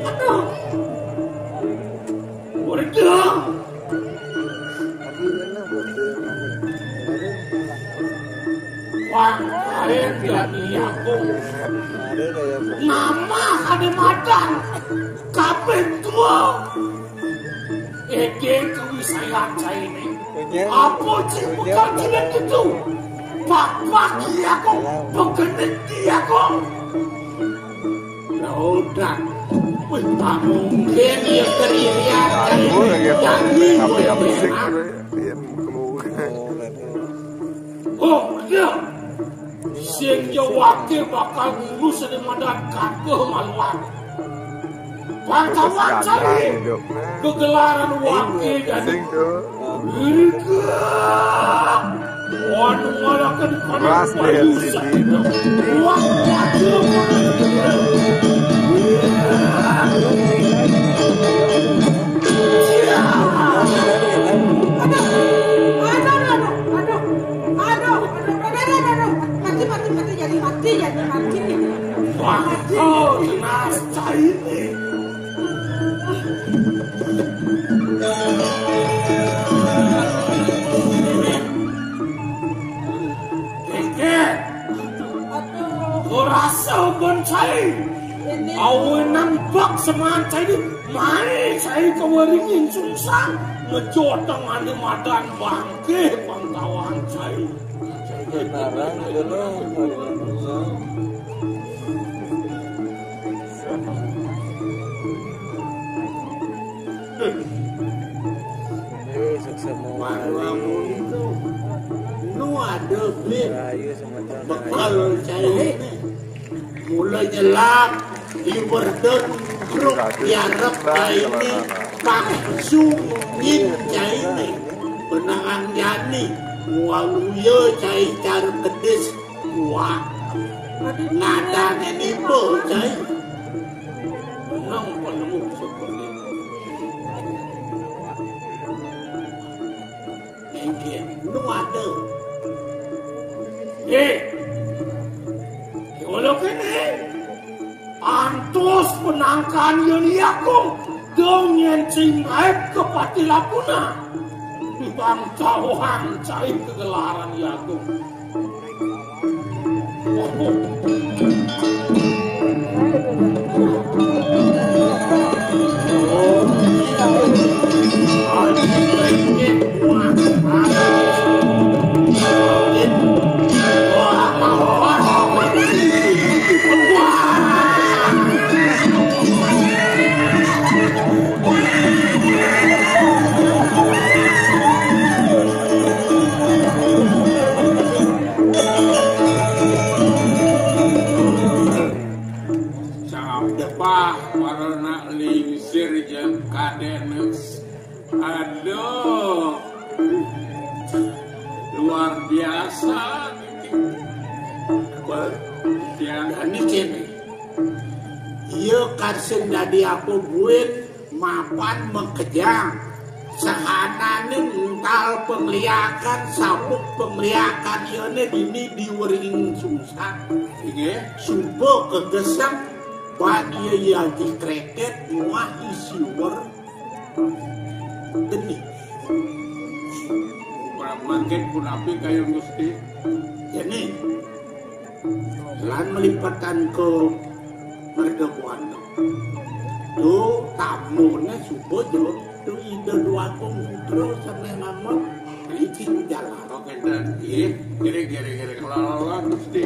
Aduh. Udah. Wah, air jadi aku. Nama ada madan. Kabeh tua. Ege kuwi saya ini. Apa sih bukan jelek itu? Bapak iya kok. Begenek iya kok. Ya udah. Wih, tak mungkin ya teriak. Aku lagi apa? Apa ya musik gue? Iya, oh, iya. Sing ya wakil bakal ngurus di madan kageh maluan. Bangsawan cai kegelaran wakil dan sing tuh. Wan malah kan panas. Mas, lihat sini. Wah, waduh. Aduh, aduh, aduh, aduh, aduh, aduh, aduh, aduh, mati, mati, mati, jadi mati, jadi mati. Wah, oh, jelas cair nih. Keke, kurasa bon cair. Awenan bak semaan cair, mai cair keweringin sungsang, ngejotong ane madan bangke pangkawan cair. Barang dulu. Ini sukses mau. Warung itu. Nu ada bit. Rayu sama bekal cair ini. Mula nyelap di Werdon grup diarep cair ini. Pangsungin cair ini. Benangan jani. Waluya cair cara kedis. Wah. Nadane nipu, cai. Nang penemu seperti itu. Mungkin lu ada. Eh. Kalau kene. Antos penangkan yen iaku dong yen sing aib kepati lakuna. Bang tawang cai kegelaran iaku. Cakap depah, para nak lingsir jeung kadenes. Aduh. Luar biasa. Tiang ini kene. Iya, kan sing dadi apa buin mapan makejang. Sahanane ental pengliakan, sabuk pengliakan iyane dini diwering sungsang. Inggih. Suba kegesek, ban iya, iya dikreket, muah isiwer geni. Mangkin punapi kayun Gusti? Geni. Lan melipetan ke merga buana. Tu tamune suba, Jo. Tu Ida Dwagung Putra sane nama. Iki jalan. Oke, dan iya, gini, gini, gini, kelalawan, mesti.